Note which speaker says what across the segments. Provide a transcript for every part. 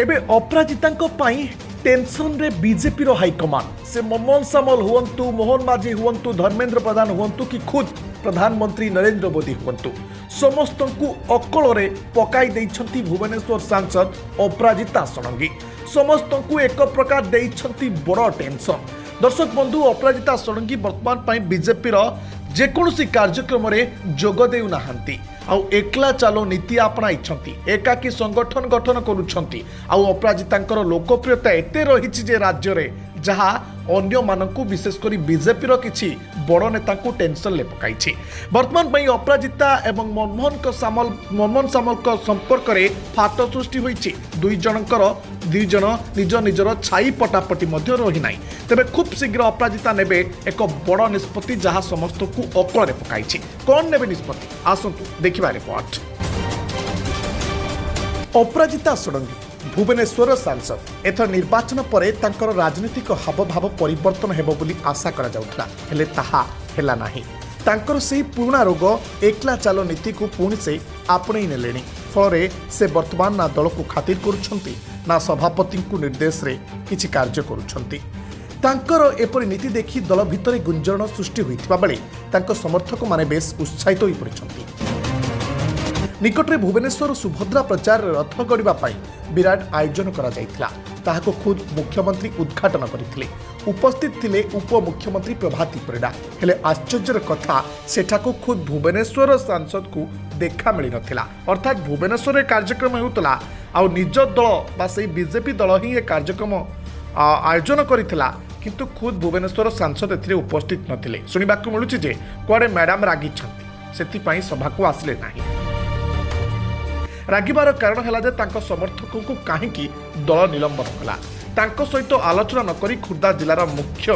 Speaker 1: ଏବେ ଅପରାଜିତାଙ୍କ ପାଇଁ ଟେନସନରେ ବିଜେପିର ହାଇକମାଣ୍ଡ। ସେ ମନମୋହନ ସାମଲ ହୁଅନ୍ତୁ, ମୋହନ ମାଝୀ ହୁଅନ୍ତୁ, ଧର୍ମେନ୍ଦ୍ର ପ୍ରଧାନ ହୁଅନ୍ତୁ କି ଖୁଦ୍ ପ୍ରଧାନମନ୍ତ୍ରୀ ନରେନ୍ଦ୍ର ମୋଦି ହୁଅନ୍ତୁ, ସମସ୍ତଙ୍କୁ ଅକଳରେ ପକାଇ ଦେଇଛନ୍ତି ଭୁବନେଶ୍ୱର ସାଂସଦ ଅପରାଜିତା ଷଡ଼ଙ୍ଗୀ। ସମସ୍ତଙ୍କୁ ଏକ ପ୍ରକାର ଦେଇଛନ୍ତି ବଡ଼ ଟେନସନ୍। ଦର୍ଶକ ବନ୍ଧୁ, ଅପରାଜିତା ଷଡ଼ଙ୍ଗୀ ବର୍ତ୍ତମାନ ପାଇଁ ବିଜେପିର ଯେକୌଣସି କାର୍ଯ୍ୟକ୍ରମରେ ଯୋଗ ଦେଉନାହାନ୍ତି ଆଉ ଏକଲା ଚାଲୋ ନୀତି ଆପଣାଇଛନ୍ତି। ଏକାକୀ ସଂଗଠନ ଗଠନ କରୁଛନ୍ତି। ଆଉ ଅପରାଜିତାଙ୍କର ଲୋକପ୍ରିୟତା ଏତେ ରହିଛି ଯେ ରାଜ୍ୟରେ ଯାହା ଅନ୍ୟମାନଙ୍କୁ, ବିଶେଷ କରି ବିଜେପିର କିଛି ବଡ଼ ନେତାଙ୍କୁ ଟେନସନରେ ପକାଇଛି। ବର୍ତ୍ତମାନ ପାଇଁ ଅପରାଜିତା ଏବଂ ମନମୋହନ ସାମଲଙ୍କ ସମ୍ପର୍କରେ ଫାଟ ସୃଷ୍ଟି ହୋଇଛି। ଦୁଇ ଜଣଙ୍କର ଦୁଇ ଜଣ ନିଜ ନିଜର ଛାଇ ପଟାପଟି ମଧ୍ୟ ରହିନାହିଁ। ତେବେ ଖୁବ୍ ଶୀଘ୍ର ଅପରାଜିତା ନେବେ ଏକ ବଡ଼ ନିଷ୍ପତ୍ତି, ଯାହା ସମସ୍ତଙ୍କୁ ଅକଳରେ ପକାଇଛି। କ'ଣ ନେବେ ନିଷ୍ପତ୍ତି, ଆସନ୍ତୁ ଦେଖିବା ରିପୋର୍ଟ। ଅପରାଜିତା ଷଡ଼ଙ୍ଗୀ ଭୁବନେଶ୍ୱର ସାଂସଦ। ଏଥର ନିର୍ବାଚନ ପରେ ତାଙ୍କର ରାଜନୈତିକ ହାବଭାବ ପରିବର୍ତ୍ତନ ହେବ ବୋଲି ଆଶା କରାଯାଉଥିଲା, ହେଲେ ତାହା ହେଲା ନାହିଁ। ତାଙ୍କର ସେହି ପୁରୁଣା ରୋଗ ଏକଲା ଚାଲ ନୀତିକୁ ପୁଣି ସେ ଆପଣେଇ ନେଲେଣି। ଫଳରେ ସେ ବର୍ତ୍ତମାନ ନା ଦଳକୁ ଖାତିର କରୁଛନ୍ତି, ନା ସଭାପତିଙ୍କୁ ନିର୍ଦ୍ଦେଶରେ କିଛି କାର୍ଯ୍ୟ କରୁଛନ୍ତି। ତାଙ୍କର ଏପରି ନୀତି ଦେଖି ଦଳ ଭିତରେ ଗୁଞ୍ଜରଣ ସୃଷ୍ଟି ହୋଇଥିବା ବେଳେ ତାଙ୍କ ସମର୍ଥକମାନେ ବେଶ୍ ଉତ୍ସାହିତ ହୋଇପଡ଼ିଛନ୍ତି। ନିକଟରେ ଭୁବନେଶ୍ୱର ସୁଭଦ୍ରା ପ୍ରଚାରରେ ରଥ ଗଡ଼ିବା ପାଇଁ ବିରାଟ ଆୟୋଜନ କରାଯାଇଥିଲା। ତାହାକୁ ଖୁଦ୍ ମୁଖ୍ୟମନ୍ତ୍ରୀ ଉଦ୍ଘାଟନ କରିଥିଲେ। ଉପସ୍ଥିତ ଥିଲେ ଉପମୁଖ୍ୟମନ୍ତ୍ରୀ ପ୍ରଭାତୀ ପରିଡ଼ା। ହେଲେ ଆଶ୍ଚର୍ଯ୍ୟର କଥା, ସେଠାକୁ ଖୁଦ୍ ଭୁବନେଶ୍ୱର ସାଂସଦକୁ ଦେଖା ମିଳିନଥିଲା। ଅର୍ଥାତ୍ ଭୁବନେଶ୍ୱରରେ କାର୍ଯ୍ୟକ୍ରମ ହେଉଥିଲା ଆଉ ନିଜ ଦଳ ବା ସେଇ ବିଜେପି ଦଳ ହିଁ ଏ କାର୍ଯ୍ୟକ୍ରମ ଆୟୋଜନ କରିଥିଲା, କିନ୍ତୁ ଖୁଦ୍ ଭୁବନେଶ୍ୱର ସାଂସଦ ଏଥିରେ ଉପସ୍ଥିତ ନଥିଲେ। ଶୁଣିବାକୁ ମିଳୁଛି ଯେ କୁଆଡ଼େ ମ୍ୟାଡ଼ାମ ରାଗିଛନ୍ତି, ସେଥିପାଇଁ ସଭାକୁ ଆସିଲେ ନାହିଁ। ରାଗିବାର କାରଣ ହେଲା ଯେ ତାଙ୍କ ସମର୍ଥକଙ୍କୁ କାହିଁକି ଦଳ ନିଲମ୍ବନ କଲା, ତାଙ୍କ ସହିତ ଆଲୋଚନା ନକରି ଖୋର୍ଦ୍ଧା ଜିଲ୍ଲାର ମୁଖ୍ୟ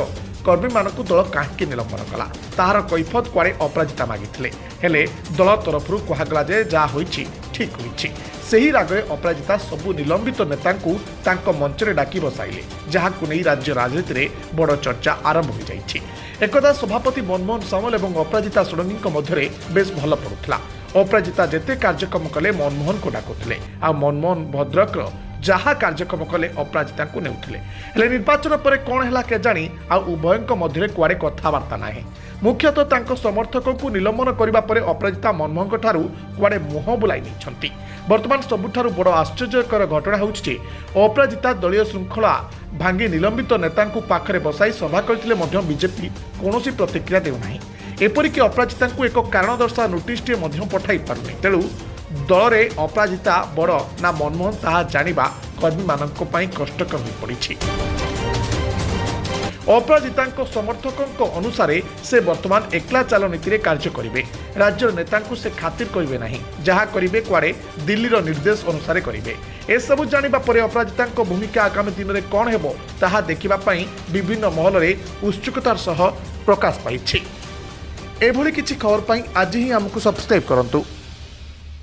Speaker 1: କର୍ମୀମାନଙ୍କୁ ଦଳ କାହିଁକି ନିଲମ୍ବନ କଲା, ତାହାର କୈଫତ କୁଆଡ଼େ ଅପରାଜିତା ମାଗିଥିଲେ। ହେଲେ ଦଳ ତରଫରୁ କୁହାଗଲା ଯେ ଯାହା ହୋଇଛି ଠିକ୍ ହୋଇଛି। ସେହି ରାଗରେ ଅପରାଜିତା ସବୁ ନିଲମ୍ବିତ ନେତାଙ୍କୁ ତାଙ୍କ ମଞ୍ଚରେ ଡାକି ବସାଇଲେ, ଯାହାକୁ ନେଇ ରାଜ୍ୟ ରାଜନୀତିରେ ବଡ଼ ଚର୍ଚ୍ଚା ଆରମ୍ଭ ହୋଇଯାଇଛି। ଏକଦା ସଭାପତି ମନମୋହନ ସାମଲ ଏବଂ ଅପରାଜିତା ଷଡ଼ଙ୍ଗୀଙ୍କ ମଧ୍ୟରେ ବେଶ୍ ଭଲ ପଡ଼ୁଥିଲା। ଅପରାଜିତା ଯେତେ କାର୍ଯ୍ୟକ୍ରମ କଲେ ମନମୋହନକୁ ଡାକୁଥିଲେ ଆଉ ମନମୋହନ ଭଦ୍ରକର ଯାହା କାର୍ଯ୍ୟକ୍ରମ କଲେ ଅପରାଜିତାଙ୍କୁ ନେଉଥିଲେ। ହେଲେ ନିର୍ବାଚନ ପରେ କ'ଣ ହେଲା କେଜାଣି, ଆଉ ଉଭୟଙ୍କ ମଧ୍ୟରେ କୁଆଡ଼େ କଥାବାର୍ତ୍ତା ନାହିଁ। ମୁଖ୍ୟତଃ ତାଙ୍କ ସମର୍ଥକଙ୍କୁ ନିଲମ୍ବନ କରିବା ପରେ ଅପରାଜିତା ମନମୋହନଙ୍କ ଠାରୁ କୁଆଡ଼େ ମୁହଁ ବୁଲାଇ ନେଇଛନ୍ତି। ବର୍ତ୍ତମାନ ସବୁଠାରୁ ବଡ଼ ଆଶ୍ଚର୍ଯ୍ୟକର ଘଟଣା ହେଉଛି ଯେ ଅପରାଜିତା ଦଳୀୟ ଶୃଙ୍ଖଳା ଭାଙ୍ଗି ନିଲମ୍ବିତ ନେତାଙ୍କୁ ପାଖରେ ବସାଇ ସଭା କରିଥିଲେ ମଧ୍ୟ ବିଜେପି କୌଣସି ପ୍ରତିକ୍ରିୟା ଦେଉନାହିଁ। ଏପରିକି ଅପରାଜିତାଙ୍କୁ ଏକ କାରଣ ଦର୍ଶା ନୋଟିସଟିଏ ମଧ୍ୟ ପଠାଇ ପାରୁନି। ତେଣୁ ଦଳରେ ଅପରାଜିତା ବଡ଼ ନା ମନମୋହନ, ତାହା ଜାଣିବା କର୍ମୀମାନଙ୍କ ପାଇଁ କଷ୍ଟକର ହୋଇପଡ଼ିଛି। ଅପରାଜିତାଙ୍କ ସମର୍ଥକଙ୍କ ଅନୁସାରେ ସେ ବର୍ତ୍ତମାନ ଏକଲା ଚାଲ ନୀତିରେ କାର୍ଯ୍ୟ କରିବେ। ରାଜ୍ୟର ନେତାଙ୍କୁ ସେ ଖାତିର କରିବେ ନାହିଁ। ଯାହା କରିବେ କୁଆଡ଼େ ଦିଲ୍ଲୀର ନିର୍ଦ୍ଦେଶ ଅନୁସାରେ କରିବେ। ଏସବୁ ଜାଣିବା ପରେ ଅପରାଜିତାଙ୍କ ଭୂମିକା ଆଗାମୀ ଦିନରେ କ'ଣ ହେବ, ତାହା ଦେଖିବା ପାଇଁ ବିଭିନ୍ନ ମହଲରେ ଉତ୍ସୁକତାର ସହ ପ୍ରକାଶ ପାଇଛି। ଏଭଳି କିଛି ଖବର ପାଇଁ ଆଜି ହିଁ ଆମକୁ ସବସ୍କ୍ରାଇବ୍ କରନ୍ତୁ।